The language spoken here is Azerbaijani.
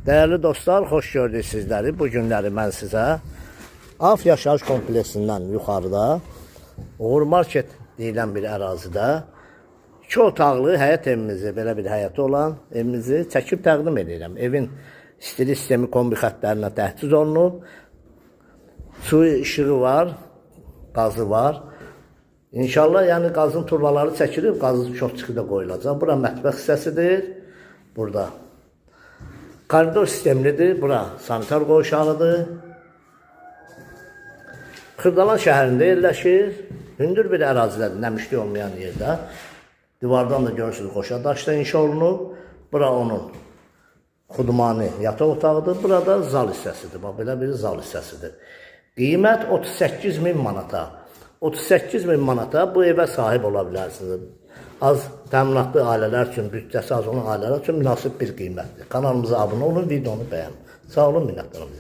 Dəyərli dostlar, xoş gördük sizləri. Bu günləri mən sizə Af Yaşayış Kompleksindən yuxarıda Uğur Market deyilən bir ərazidə iki otaqlı həyət evimizi, belə bir həyəti olan evimizi çəkib təqdim edirəm. Evin istilik sistemi kombi xəttlərinə təchiz olunub. Su işığı var, qazı var. İnşallah yəni qazın turbaları çəkilib, qazın çox çıxı da qoyulacaq. Bura mətbəx hissəsidir. Burada koridor sistemlidir. Bura sanitar qovşağıdır. Xırdalan şəhərində yerləşir. Hündür bir ərazidədir, nəmişlik olmayan yerdə. Divardan da görürsünüz qoşa daşla inşa olunub. Bura onun xudmani yataq otağıdır. Burada zal hissəsidir. Bax belə bir zal hissəsidir. Qiymət 38 min manata. 38 min manata bu evə sahib ola bilərsiniz. Az təminatlı ailələr üçün, büdcəsi az olan ailələr üçün münasib bir qiymətdir. Kanalımıza abunə olun, videonu bəyənin. Sağ olun, minnətdarım.